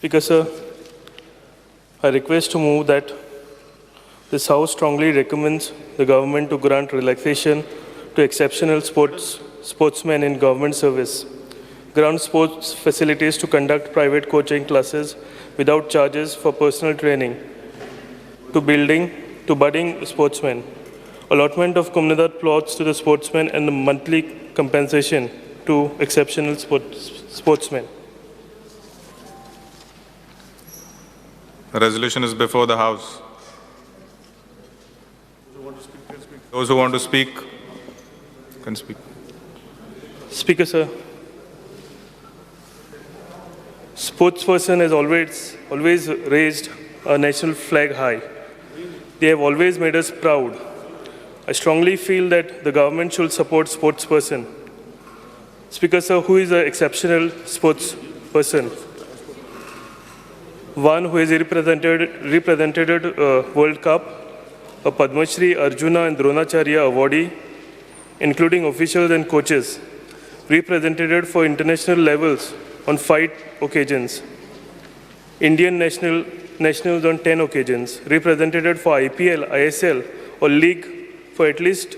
Speaker, sir, I request to move that this House strongly recommends the government to grant relaxation to exceptional sportsmen in government service, grant sports facilities to conduct private coaching classes without charges for personal training, to budding sportsmen, allotment of Comunidade plots to the sportsmen, and the monthly compensation to exceptional sportsmen. The resolution is before the House. Those who want to speak can speak. Speaker, sir, sportsperson has always raised a national flag high. They have always made us proud. I strongly feel that the government should support sportsperson. Speaker, sir, who is an exceptional sports person? One who has represented World Cup, a Padma Shri, Arjuna and Dronacharya awardee, including officials and coaches, represented for international levels on 5 occasions, Indian nationals on 10 occasions, represented for IPL, ISL or league for at least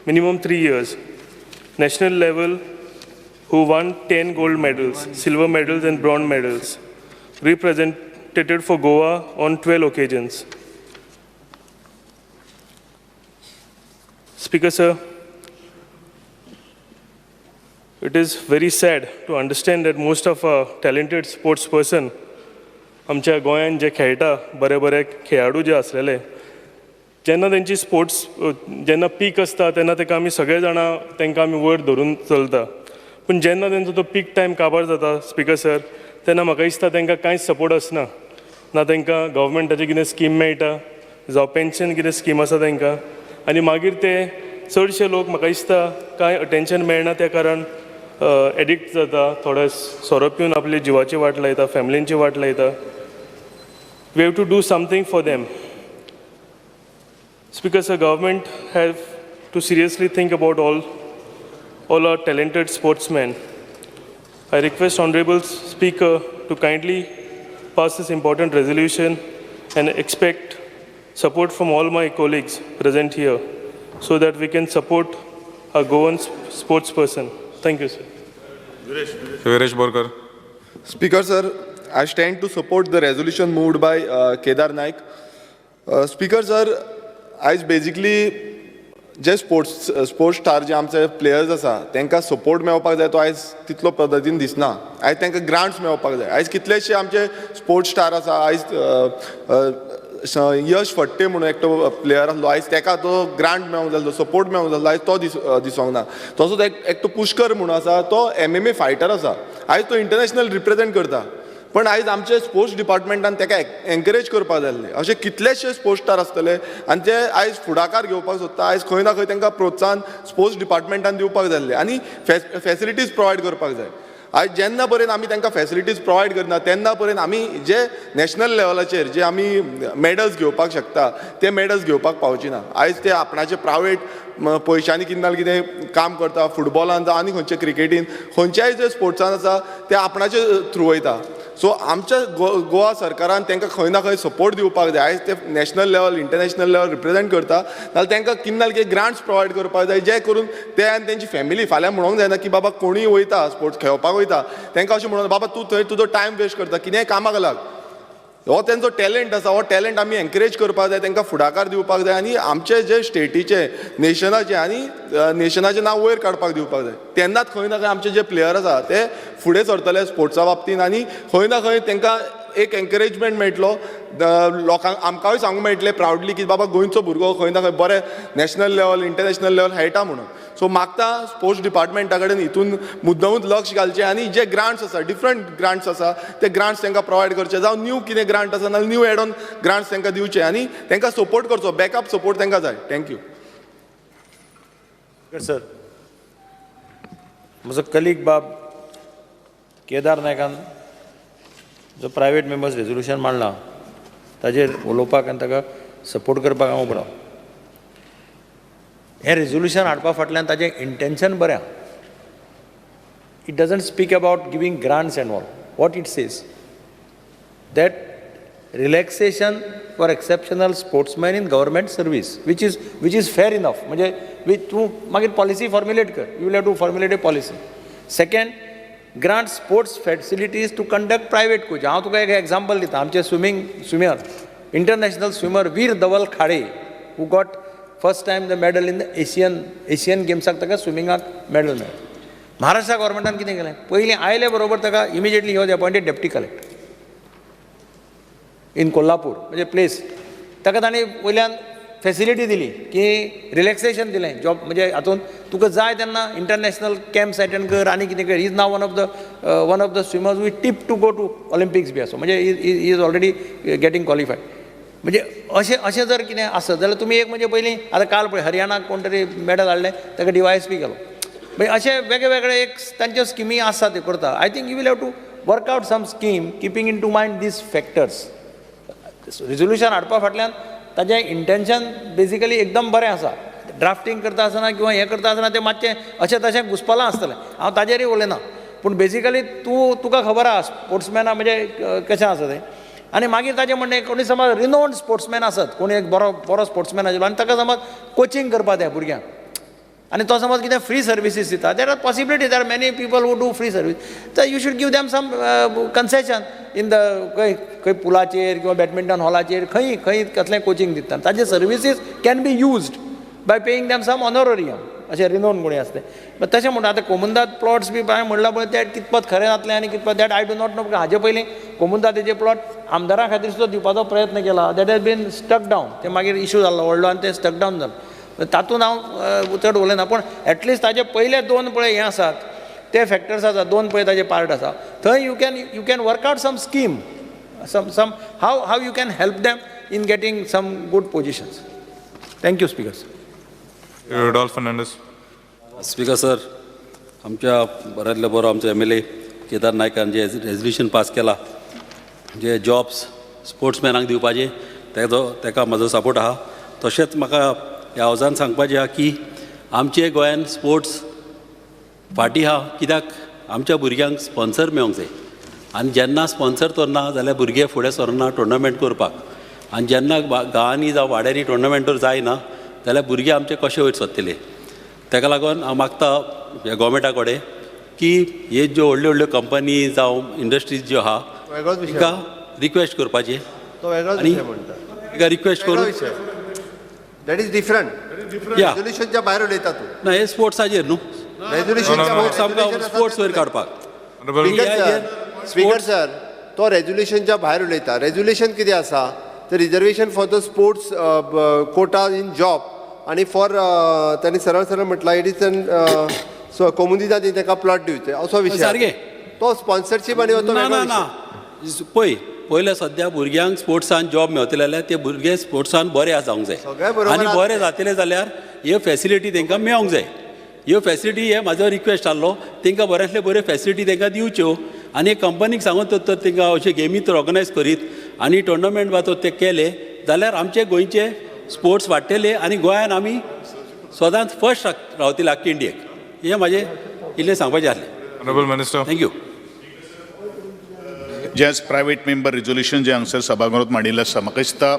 minimum 3 years, national level, who won 10 gold medals, silver medals and bronze medals, represented for Goa on 12 occasions. Speaker, sir, it is very sad to understand that most of our talented sports person, आमच्या गोंयान जे खेळटा बरे बरे खेळाडू जे आसलेले, जेन्ना तेंची sports जेन्ना पीक आसता तेन्ना तेका आमी सगळे जाणां तेंकां आमी वयर धरून चलता, पूण जेन्ना तेंचो तो पीक टायम काबार जाता स्पीकर सर, तेन्ना म्हाका दिसता तेंकां कांयच सपोर्ट आसना, ना तेंकां गव्हर्मेंटाची कितें स्कीम मेळटा जावं पेन्शन कितें स्कीम आसा तेंकां, आनी मागीर ते चडशे लोक म्हाका दिसता कांय अटेन्शन मेळना त्या कारण एडिक्ट जाता, थोडे सोरो पिवन आपली जिवाची वाट लायता, फॅमिलींची वाट लायता. We have to do something for them. Speaker sir, government have to seriously think about all our talented sportsmen. I request Honorable Speaker to kindly pass this important resolution and expect support from all my colleagues present here so that we can support our Goan sports person. Thank you, sir. Viresh Borkar. Speaker, sir, I stand to support the resolution moved by Kedar Naik. Speaker, sir, I basically जे sports star जे आमचे players आसा तांकां support मेळपाक जाय तो आयज तितलो पद्दतीन दिसना. आयज तांकां ग्रांट्स मेळपाक जाय. आयज कितलेशे आमचे स्पोर्ट्स स्टार आसा, आयज यश फट्टे म्हणून एकटो प्लेयर आसलो, आयज ताका तो ग्रांट मेळोंक जाय, सपोर्ट मेळोंक जाय, आयज तो दिसोंक ना. तसोच एकटो पुष्कर म्हणून आसा, तो MMA fighter आसा, आयज तो इंटरनॅशनल रिप्रेझेंट करता, पण आयज आमचे स्पोर्ट्स डिपार्टमेंटान ताका एनकरेज करपाक जाय आसलें. अशे कितलेशे स्पोर्ट्स स्टार आसतले आनी ते आयज फुडाकार घेवपाक सोदता, आयज खंय ना खंय तांकां प्रोत्साहन स्पोर्ट्स डिपार्टमेंटान दिवपाक जाय आसलें आनी फॅसिलिटीज प्रोवायड करपाक जाय. आयज जेन्ना पर्यंत आमी तांकां फॅसिलिटीज प्रोवायड करना तेन्ना पर्यंत आमी जे नॅशनल लेवलाचेर जे आमी मेडल्स घेवपाक शकता ते मेडल्स घेवपाक पावची ना. आयज ते आपणाचे प्रायवेट पयशांनी कितें ना कितें काम करता, फुटबॉलान जावं आनी खंयचे क्रिकेटीन, खंयच्याय जे स्पोर्ट्सान आसा ते आपणाचे थ्रू वयता. सो आमच्या गोवा सरकारान तांकां खंय ना खंय सपोर्ट दिवपाक जाय. आयज ते national level, international level represent करता जाल्यार तांकां कितें ना कितें ग्रांट्स प्रोवायड करपाक जाय, जे करून ते आनी तेंची फॅमिली फाल्यां म्हणोंक जायना की बाबा कोणूय वयता स्पोर्ट्स खेळपाक वयता तांकां अशें म्हणून बाबा तूं थंय तुजो टायम वेस्ट करता, कितेंय कामाक लाग. हो तेंचो टॅलंट आसा, हो टॅलंट आमी एनकरेज करपाक जाय, तांकां फुडाकार दिवपाक जाय आनी आमचे जे स्टेटीचे, नेशनाचे आनी नेशनाचें नांव वयर काडपाक दिवपाक जाय. तेन्नाच खंय ना खंय आमचे जे प्लेयर आसा ते फुडें सरतले स्पोर्ट्सा बाबतीन आनी खंय ना खंय तांकां एक एनकरेजमेंट मेळटलो, लोकांक आमकांय सांगूंक मेळटलें प्रावडली की बाबा गोंयचो भुरगो खंय ना खंय बरें नॅशनल लेवल, इंटरनॅशनल लेवल खेळटा म्हणून. सो मागता स्पोर्ट्स डिपार्टमेंटा कडेन हितून मुद्दमूच लक्ष घालचें आनी जे ग्रांट्स आसा, डिफरंट ग्रांट्स आसा ते ग्रांट्स तांकां प्रोवायड करचे, जावं न्यू कितें ग्रांट आसा नाल्यार न्यू एड ऑन ग्रांट्स तांकां दिवचे आनी तांकां सपोर्ट करचो, बॅकअप सपोर्ट तांकां जाय. Thank you. Sir, म्हजो कलीग बाब केदार नायकान जो प्रायवेट मेंबर्स रेजोल्युशन मांडला ताजेर उलोवपाक आनी ताका सपोर्ट करपाक हांव उबो राव. हें रेजोल्युशन हाडपा फाटल्यान ताजें इंटेन्शन बरें. It doesn't speak about giving grants and all. What it says, that relaxation for exceptional sportsman in government service, which is fair enough. म्हणजे विथ तूं मागीर पॉलिसी फॉर्म्युलेट कर. You will have to formulate a policy. Second, grant sports facilities to conduct private coach. हांव तुका एक example दिता. आमचे swimmer, international swimmer Veer Dhaval Khade, who got first time the medal in the Asian गेम्साक, ताका स्विमिंगाक medal मेळ्ळें. महाराष्ट्र गव्हर्मेंटान कितें केलें? पयलीं आयले बरोबर ताका immediately he was appointed deputy collector in Kolhapur. म्हणजे प्लेस ताका तांणी वयल्यान फेसिलिटी दिली की रिलॅक्सेशन दिलें जॉब, म्हणजे हातून तुका जाय तेन्ना इंटरनॅशनल कॅम्प्स अटेंड कर आनी कितें कर. Is now one of the swimmers with tip to go to Olympics बी आसो, म्हणजे is already getting qualified. म्हणजे अशें जर कितें आसत जाल्यार तुमी एक, म्हणजे पयलीं आतां काल पळय हरियाणाक कोण तरी मॅडल हाडलें, ताका डीवायएसपी केलो. मागीर अशे वेगळे वेगळे एक तांच्यो स्किमी आसा, त्यो करता. I think you will have to work out some scheme keeping in to mind these factors. Resolution हाडपा फाटल्यान ताजें इंटेन्शन बेजिकली एकदम बरें आसा. ड्राफ्टींग करता आसतना किंवा हें करता आसतना तें मातशें अशें तशें घुसपलां आसतलें, हांव ताजेरय उलयना. पूण बेजिकली तूं तुका खबर आहा स्पोर्ट्समॅना म्हणजे कशें आसा तें. आनी मागीर ताजें म्हणणें, कोणी समज रिनोन्ड स्पोर्ट्समॅन आसत, कोणी एक बरो बरो स्पोर्ट्समॅन आशिल्लो आनी ताका समज कोचिंग करपा जाय भुरग्यांक आनी तो समज कितें फ्री सर्विसीस दिता, there are possibility, there are many people who do free service, तर you should give them some concession in the खंय खंय पुलाचेर किंवा बॅडमिंटन हॉलाचेर, खंय खंय कसलें कोचिंग दिता, ताजे services can be used by paying them some honorarium. अशें रिनोन कोणी आसलें. बट तशें म्हणटा, आतां कोमुंदाद प्लॉट्स बी हांवें म्हणलां पळय, ते कितपत खरें जातलें आनी कितपत, that I do not know. हाजे पयलीं कोमुंदादाचे प्लॉट आमदारा खातीर सुद्दां दिवपाचो प्रयत्न केला, that has been stuck down. ते मागीर इशू जाल्लो व्हडलो आनी ते स्टक डावन जालें. तातूंत हांव चड उलयना, पूण एटलिस्ट ताजे पयले दोन पळय हे आसात, ते फॅक्टर्स आसा, दोन पळय ताजे पार्ट आसा, थंय you can work out some scheme, some how you can help them in getting some good positions. Thank you, Speaker. Rudolph Fernandez. Speaker sir, आमच्या बऱ्यांतलो बरो आमचो एमएलए केदार नायकान जे रेजल्युशन पास केला, जे जॉब्स स्पोर्ट्समॅनाक दिवपाचे, तेजो तेका म्हाजो सपोर्ट आहा. तशेंच म्हाका ह्या हावजान सांगपाचें आहा की आमचे गोंयान स्पोर्ट्स फाटीं आहा, कित्याक आमच्या भुरग्यांक स्पॉन्सर मेळोंक जाय आनी जेन्ना स्पॉन्सर तर ना जाल्यार भुरगे फुडें सरना टुर्नामेंट करपाक. आनी जेन्ना गांवांनी जावं वाड्यांनी टुर्नामेंट जायना जाल्यार भुरगे आमचे कशे वयर सरतले? ताका लागून हांव मागता ह्या गोवोरमेंटा कडेन की हे ज्यो व्हडल्यो व्हडल्यो कंपनी जावं इंडस्ट्रीज ज्यो आहा, वेगळोच विशय. तांकां रिक्वेस्ट करपाची तो वेगळोच आनी विशय म्हणटा. तांकां रिक्वेस्ट वेगळो करून विशय. That is different. या. रेजोल्युशनच्या भायर उलयता तूं. ना, हे स्पोर्ट्साचेर न्हू. रेजोल्युशनच्या स्पोर्ट्स आमकां स्पोर्ट्स वयर काडपाक. Honorable speaker या- सर, या- स्पीकर सर, तो रेजोल्युशनच्या भायर उलयता. रेजोल्युशन कितें आसा तर reservation for the sports quota in job आनी फॉर त्यांनी सरळ सरळ म्हटलां, it is an so कोमुनिदादी ताका प्लॉट दिवचे असो विशय. सारकें. तो स्पॉन्सरशीप आनी तो ना. वेगळो ना. विशय. ना, पळय, पयलें सद्या भुरग्यांक स्पोर्ट्सान जॉब मेवतले जाल्यार ते भुरगे स्पोर्ट्सान बरे जावंक जाय. सगळें बरोबर आनी आसा. बरे जातले जाल्यार ह्यो फॅसिलिटी तांकां मेळोंक जाय. ह्यो फॅसिलिटी, हे म्हाजो रिक्वेस्ट आहलो, तांकां बऱ्यांतल्यो बऱ्यो फॅसिलिटी तांकां दिवच्यो आनी कंपनीक सांगून तर तांकां अशे गेमी तर ऑर्गनायज करीत आनी टुर्नामेंट बा तर ते केले जाल्यार आमचे गोंयचे स्पोर्ट्स वाडटले आनी गोंयान आमी सदांच फर्स्ट रावतले आख्खे इंडियेक. हें म्हाजें इल्लें सांगपाचें आसलें. Honorable Minister. Thank you. जें आज प्रायवेट मेंबर रिजोल्युशन जें हांगसर सभाघरांत मांडिल्लें आसा, म्हाका दिसता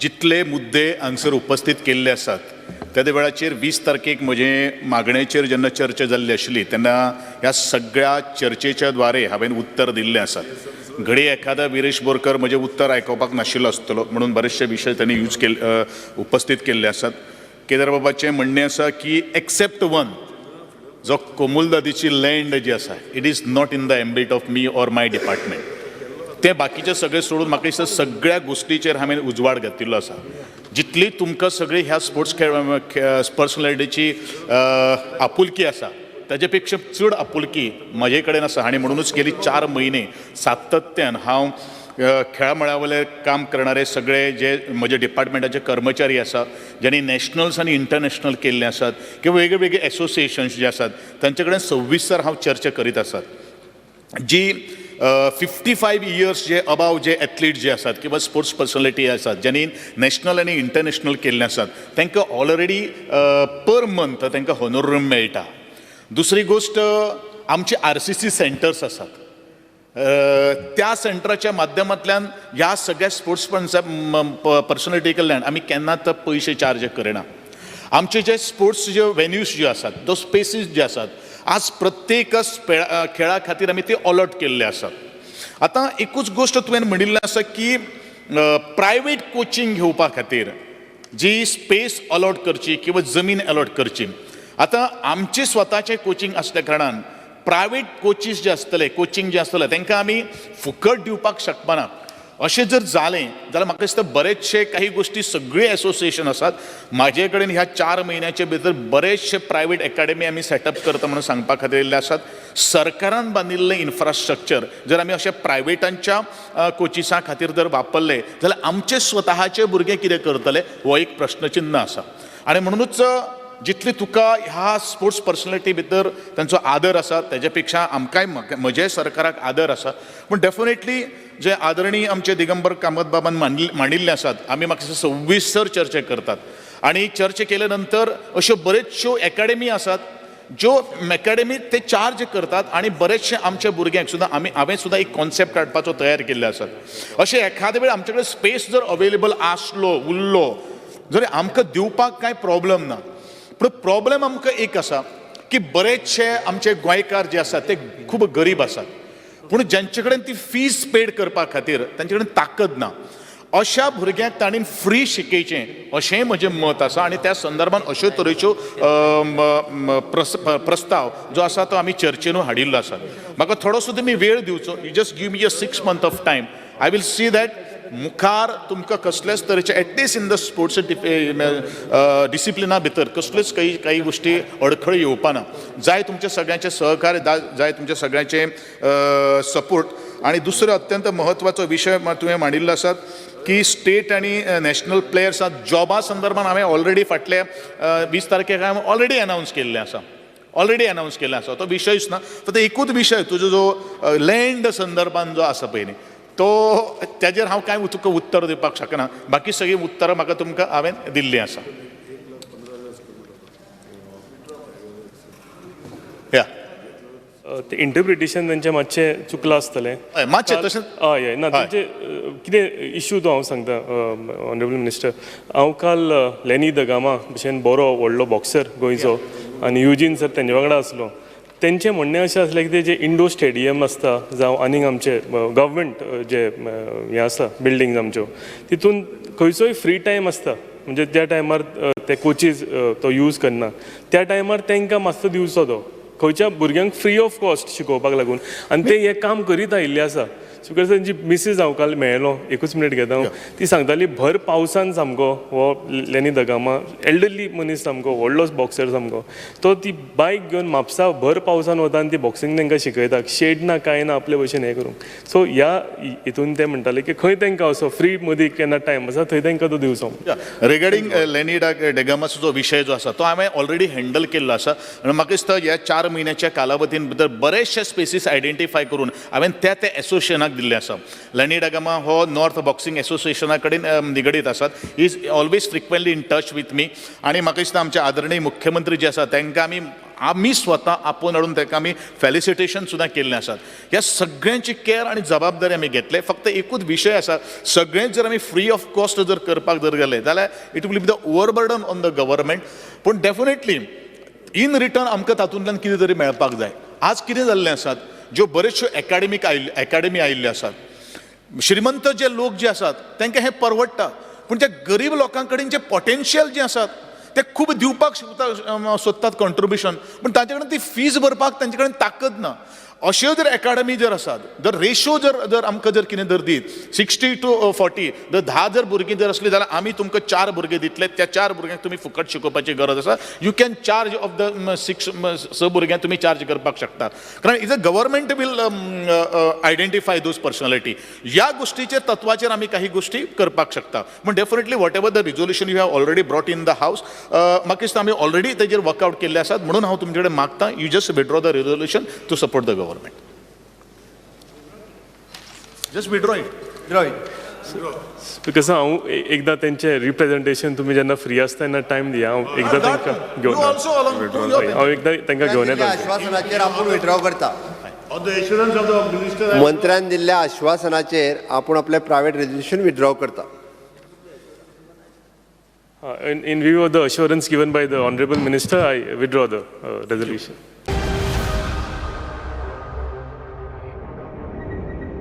जितले मुद्दे हांगसर उपस्थीत केल्ले आसात, त्या वेळाचेर 20 तारखेक म्हजे मागणेचेर जेन्ना चर्चा जाल्ली आशिल्ली तेन्ना ह्या सगळ्या चर्चेच्या द्वारे हांवें उत्तर दिल्लें आसा. घडये एखादा विरेश बोरकर म्हजें उत्तर आयकुपाक नाशिल्लो आसतलो, म्हणून बरेचशे विशय त्यांनी यूज केले, उपस्थीत केल्ले आसात. केदारबाबाचें म्हणणें आसा की एक्सेप्ट वन, जो कोमुलदादीची लँड जी आसा, it is not in the ambit of me or my department. ते बाकीचे सगळे सोडून म्हाका दिसता सगळ्या गोश्टीचेर हांवें उजवाड घातिल्लो आसा. जितली तुमकां सगळी ह्या स्पोर्ट्स खेळ पर्सनॅलिटीची आपुलकी आसा, ताजे पेक्षा चड आपुलकी म्हजे कडेन आसा आनी म्हणुनूच गेली 4 म्हयने सातत्यान हांव खेळा मळा काम करणारे सगळे जे म्हजे डिपार्टमेंटाचे कर्मचारी आसा, ज्यांनी नॅशनल्स आनी इंटरनॅशनल केल्ले आसात किंवा वेगळे वेगळे एसोसिएशन्स जे आसात, तांचे कडेन सविस्तर हांव चर्चा करीत आसात. जी 55 इयर्स जे अबाव जे एथलीट जे आसात किंवा स्पोर्ट्स पर्सनॅलिटी आसात, ज्यांनी नॅशनल आनी इंटरनॅशनल केल्ले आसात, तांकां ऑलरेडी पर मंथ तांकां होनोरियम मेळटा. दुसरी गोश्ट, आमचे आरसीसी सेंटर्स आसात. त्या सेंटराच्या माध्यमांतल्यान ह्या सगळ्या स्पोर्ट्स पर्सनॅलिटी कडल्यान आमी केन्नाच पयशे चार्ज करिना. आमचे जे स्पोर्ट्स जे वेन्यूज जे आसात, जो स्पेसीस जे आसात, आज प्रत्येक खेळा खातीर आमी ते अलॉट केल्ले आसात. आतां एकूच गोश्ट तुवें म्हणिल्लें आसा की प्रायवेट कोचिंग घेवपा खातीर जी स्पेस अलॉट करची किंवा जमीन अलॉट करची. आतां आमचे स्वताचें कोचिंग आसल्या कारणान प्रायवेट कोचीस जे आसतले, कोचिंग जे आसतले, तांकां आमी फुकट दिवपाक शकपाना. अशें जर जालें जाल्यार म्हाका दिसता बरेचशे काही गोश्टी सगळी एसोसिएशन आसात म्हाजे कडेन ह्या 4 म्हयन्याचे भितर बरेचशे प्रायवेट एकाडमी आमी सेटअप करता म्हणून सांगपा खातीर येयल्ले आसात. सरकारान बांदिल्लें इन्फ्रास्ट्रक्चर जर आमी अशें प्रायवेटांच्या कोचिसां खातीर जर वापरले जाल्यार आमचे स्वताचे भुरगे कितें करतले हो एक प्रश्नचिन्न आसा. आनी म्हणुनूच जितली तुका ह्या स्पोर्ट्स पर्सनॅलिटी भितर तांचो आदर आसा तेज्या पेक्षा आमकांय म्हज्याय सरकाराक आदर आसा. पूण डेफिनेटली जे आदरणीय आमचे दिगंबर कामत बाबान मांडिल्ले आसात, आमी म्हाका दिसता सविस्तर चर्चा करतात आनी चर्चा केले नंतर अश्यो बऱ्योचश्यो एकाडेमी आसात ज्यो एकाडेमी ते चार्ज करतात आनी बरेचशे आमच्या भुरग्यांक सुद्दां आमी हांवें सुद्दां एक कॉन्सेप्ट काडपाचो तयार केल्ले आसात. अशें एखादे वेळ आमचे कडेन स्पेस जर अवेलेबल आसलो उरलो जर आमकां दिवपाक कांय प्रॉब्लम ना. पूण प्रॉब्लम आमकां एक आसा की बरेचशे आमचे गोंयकार जे आसात ते खूब गरीब आसात, पूण ज्यांचे कडेन ती फीज पेड करपा खातीर तांचे कडेन ताकद ना. अशा भुरग्यांक तांणी फ्री शिकयचें अशेंय म्हजें मत आसा आनी त्या संदर्भान अश्यो तरेच्यो प्रस्ताव जो आसा तो आमी चर्चेनू हाडिल्लो आसा. म्हाका थोडोसो तुमी वेळ दिवचो, you just give me a 6 month of time, I will see that मुखार तुमकां कसलेच तरेचे at least in the sports डिसिप्लिना भितर कसल्योच काही काही गोश्टी अडखळ येवपाना. जाय तुमच्या सगळ्यांचे सहकार्य, जाय तुमच्या सगळ्यांचे सपोर्ट. आनी दुसरो अत्यंत म्हत्वाचो विशय तुवें मांडिल्लो आसात की स्टेट आनी नॅशनल प्लेयर्स जॉबा संदर्भान हांवें ऑलरेडी फाटल्या 20 तारखेक हांवें ऑलरेडी अनावन्स केल्लें आसा, ऑलरेडी अनावन्स केल्लें आसा. तो विशयूच ना, फक्त एकूच विशय तुजो जो लँड संदर्भान जो आसा पळय न्ही तो तेजेर हांव कांय तुका उत्तर दिवपाक शकना. बाकी सगळीं उत्तरां म्हाका तुमकां हांवें दिल्लीं आसा. या ते इंटरप्रिटेशन तेंचें मातशें चुकलां आसतलें. हय, मातशें तशें. हय हय ना तेंचे कितें इश्यू तो हांव सांगता ऑनरेबल मिनिस्टर. हांव काल लेनी दगामा भशेन बरो व्हडलो बॉक्सर गोंयचो आनी युजीन सर तेंचे वांगडा आसलो. तेंचें म्हणणें अशें आसलें की ते जे इंडोर स्टेडियम आसता जावं आनीक आमचे गव्हर्मेंट जे हें आसा बिल्डींग्स आमच्यो तितून खंयचोय फ्री टायम आसता, म्हणजे त्या टायमार ते कोचीज तो यूज करना त्या टायमार तांकां मातसो दिवचो तो खंयच्या भुरग्यांक फ्री ऑफ कॉस्ट शिकोवपाक लागून. आनी ते हें काम करीत आयिल्ले आसा. सो तेंची मिसीस हांव काल मेळ्ळो, एकूच मिनीट घेता हांव, ती सांगताली भर पावसान सामको हो लेनी दगामा एल्डरली मनीस सामको व्हडलो बॉक्सर सामको तो ती बायक घेवन म्हापसा भर पावसान वता आनी ती बॉक्सिंग तांकां शिकयता, शेड ना कांय ना आपले भशेन हें करूंक. सो ह्या हितून ते म्हणटाले की खंय तांकां असो फ्री मदीं केन्ना टायम आसा थंय तांकां तो दिवचो. रिगार्डींग लेनी डेगामाचो जो विशय जो आसा तो हांवें ऑलरेडी हँडल केल्लो आसा आनी म्हाका दिसता ह्या 4 म्हयन्याच्या कालावधीन भितर बरेचशे स्पेसीस आयडेंटिफाय करून हांवें त्या त्या एसोसिएशनाक दिल्ले आसा. लेनी डागामा हो नॉर्थ बॉक्सिंग एसोसिएशना कडेन निगडीत आसात. He is always frequently in touch with me. आनी म्हाका दिसता आमचे आदरणीय मुख्यमंत्री जे आसा तांकां आमी स्वता आपोवन हाडून तांकां आमी फेलिसिटेशन सुद्दां केल्लें आसात. ह्या सगळ्यांची केअर आनी जबाबदारी आमी घेतले. फक्त एकूच विशय आसा, सगळेंच जर आमी फ्री ऑफ कॉस्ट जर करपाक जर गेले जाल्यार it will be the overburden on the government. पूण डेफिनेटली इन रिटर्न आमकां तातूंतल्यान कितें तरी मेळपाक जाय. आज कितें जाल्लें आसात, ज्यो बऱ्योचश्यो एकाडेमी आयिल्ल्यो आसात, श्रीमंत जे लोक जे आसात तांकां हें परवडटा, पूण त्या गरीब लोकां कडेन जे पोटेन्शियल जें आसात ते खूब दिवपाक सोदतात कॉन्ट्रिब्युशन, पूण तांचे कडेन ती फीज भरपाक तांचे कडेन ताकद ना. अश्यो जर एकाडमी जर आसात, जर रेशो जर जर आमकां जर कितें जर दीत 60-40, जर 10 जर भुरगीं जर आसलीं जाल्यार आमी तुमकां 4 भुरगे दितले, त्या 4 भुरग्यांक तुमी फुकट शिकोवपाची गरज आसा. You can charge of the 6 भुरग्यांक तुमी चार्ज करपाक शकता, कारण is a government will identify those personality. ह्या गोश्टीचेर तत्वाचेर आमी काही गोश्टी करपाक शकता. पूण definitely whatever the resolution you have already brought in the house, म्हाका दिसता आमी ऑलरेडी तेजेर वर्कआवट केल्ले आसात. म्हणून हांव तुमचे कडेन मागता, you just withdraw the resolution to support the government. Just withdraw it. Withdraw it. Because हांव एकदां तेंचें रिप्रेजेंटेशन तुमी जेन्ना फ्री आसता तेन्ना टायम दिया, हांव एकदां तांकां घेवन, हांव एकदां तांकां घेवन येता. आश्वासनाचेर आपूण विड्रॉ करता. On the assurance of the minister, I मंत्र्यान दिल्ल्या आश्वासनाचेर आपूण आपलें प्रायवेट रेजोल्युशन विथड्रॉ करता. In view of the assurance given by the honourable minister, I withdraw the resolution.